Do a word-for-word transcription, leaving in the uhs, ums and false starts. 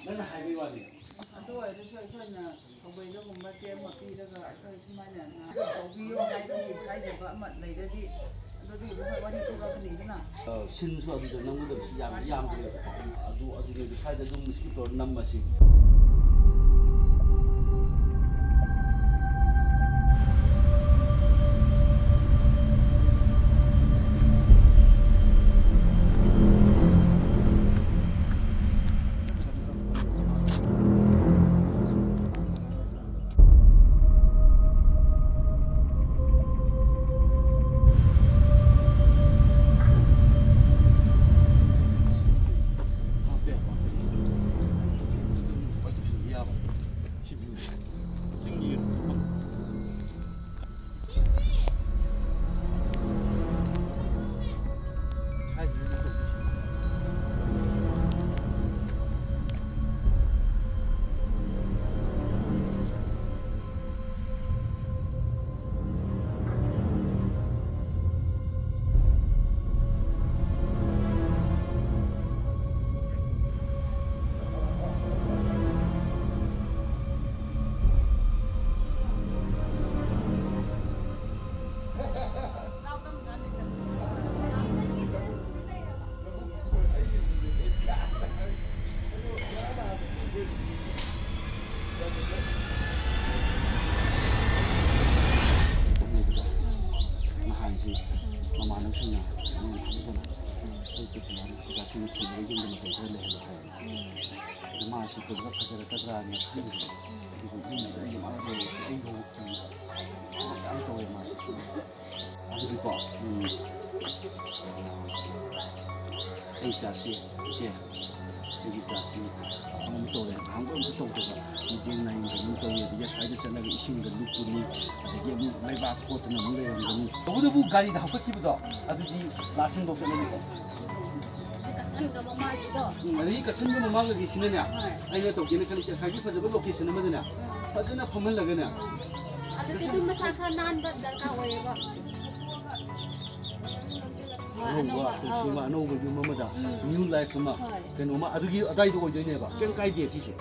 ꯅꯪꯅ ꯍꯥꯏꯕꯩ ꯋꯥꯅꯤ꯫ ꯑꯗꯨ ꯑꯣꯏꯔꯁꯨ ꯑꯩꯈꯣꯏꯅ ꯊꯧꯕꯩꯗꯒꯨꯝꯕ ꯆꯦ ꯑꯃ ꯄꯤꯔꯒ ꯑꯩꯈꯣꯏ ꯁꯨꯃꯥꯏꯅ ꯇꯧꯕꯤꯌꯣ ꯍꯥꯏꯕꯒꯤ ꯍꯥꯏꯖꯕ ꯑꯃ ꯂꯩꯔꯗꯤ, ꯑꯗꯨꯗꯤ ꯑꯩꯈꯣꯏ ꯋꯥꯔꯤ ꯊꯣꯛꯂꯛꯀꯅꯤꯗꯅ꯫ ꯑ, ꯁꯤꯟꯁꯨ ꯑꯗꯨꯗ ꯅꯝꯒꯗꯕꯁꯤ ꯌꯥꯝ ꯌꯥꯝꯗ꯭ꯔꯦꯕꯀꯣ꯫ ꯑꯗꯨ, ꯑꯗꯨꯅꯦ, ꯑꯗꯨ ꯁ꯭ꯋꯥꯏꯗ ꯑꯗꯨꯝ skip ꯇꯧꯔ ꯅꯝꯃꯁꯤ꯫ ꯅꯍꯥꯟꯁꯤ ꯃꯃꯥꯟꯅꯕꯁꯤꯡꯅ ꯑꯩꯉꯣꯟꯗ ꯍꯪꯉꯛꯄꯅ, ꯑꯩꯈꯣꯏ ꯇꯦꯛꯁꯤꯂꯥꯗ ꯆꯥꯁꯤꯡꯅ ꯊꯤꯕꯗ ꯌꯨꯝꯗ ꯃꯇꯝ ꯈꯔ ꯂꯩꯍꯜꯂꯨ ꯍꯥꯏꯌꯦ꯫ ꯑꯗꯨ ꯃꯥꯁꯤ ꯄꯨꯔꯒ ꯐꯖꯔꯛꯀꯗ꯭ꯔꯥꯅ ꯈꯜꯂꯤꯕꯅꯤ꯫ ꯑꯗꯨꯕꯨ ꯌꯨꯝꯁꯤꯗ ꯑꯩꯒꯤ ꯃꯥꯅ ꯂꯩꯔꯤꯁꯦ ꯑꯩ ꯍꯧꯕ ꯀꯤꯕ ꯌꯥꯝ ꯇꯧꯋꯦ ꯃꯥꯁꯤ꯫ ꯑꯗꯨꯗꯤꯀꯣ, ꯎꯝ, ꯑꯩ ꯏꯆꯥꯁꯤ, ꯏꯆꯦ, ꯑꯩꯒꯤ ꯏꯆꯥꯁꯤ ꯑꯃ ꯇꯧꯔꯦ, ꯅꯍꯥꯟꯈꯣꯏ ꯑꯝꯇ ꯇꯧꯗꯕ, ꯃꯤꯠꯌꯦꯡ ꯅꯥꯌꯦꯡꯗ ꯑꯗꯨꯝ ꯇꯧꯏ, ꯑꯗꯒꯤ ꯑꯁ꯭ꯋꯥꯏꯗ ꯆꯠꯂꯒ ꯏꯁꯤꯡꯗ ꯂꯨꯞꯄꯨꯅꯤ, ꯑꯗꯒꯤ ꯑꯃꯨꯛ ꯂꯩꯕꯥꯛ ꯈꯣꯠꯇꯅ ꯑꯃꯨꯛ ꯂꯩꯔꯝꯒꯅꯤ꯫ ꯇꯧꯕꯇꯕꯨ ꯒꯥꯔꯤꯗ ꯍꯥꯞꯀꯠꯈꯤꯕꯗꯣ, ꯑꯗꯨꯗꯤ ꯂꯥꯁ ꯁꯤꯟꯐꯧ ꯆꯠꯂꯅꯤꯀꯣ꯫ ꯀꯁꯟꯒ ꯃꯃꯥꯒꯤꯗꯣ꯫ ꯎꯝ, ꯑꯗꯒꯤ ꯀꯁꯟꯒ ꯃꯃꯥꯒꯤꯁꯤꯅꯅꯦ, ꯍꯣꯏ꯫ ꯑꯩꯅ ꯇꯧꯒꯦꯅ ꯈꯜꯂꯤꯁꯦ, ꯉꯁꯥꯏꯒꯤ ꯐꯖꯕ location ꯑꯃꯗꯅꯦ, ꯎꯝ꯫ ꯐꯖꯅ ꯐꯝꯍꯜꯂꯒꯅꯦ, ꯎꯝ꯫ ꯑꯗꯨꯗꯤ ꯀꯁꯟ ꯑꯗꯨꯝ ꯃꯁꯥ ꯈꯔ ꯅꯥꯟꯕ ꯗꯔꯀꯥꯔ ꯑꯣꯏꯌꯦꯕ꯫ ꯍꯣꯏ, ꯑꯅꯧꯕ, ꯑꯅꯧꯕ, ꯄꯨꯟꯁꯤ ꯑꯧ꯫ ꯑꯃ, ꯑꯅꯧꯕ ꯌꯨꯝ ꯑꯃꯗ, ꯎꯝ꯫ New life ꯑꯃ, ꯍꯣꯏ꯫ ꯀꯩꯅꯣꯝꯃ ꯑꯗꯨꯒꯤ ꯑꯗꯥꯏꯗ ꯑꯣꯏꯗꯣꯏꯅꯦꯕ꯫ ꯎꯝ꯫ ꯀꯩꯝ ꯀꯥꯏꯗꯦ ꯁꯤꯁꯦ꯫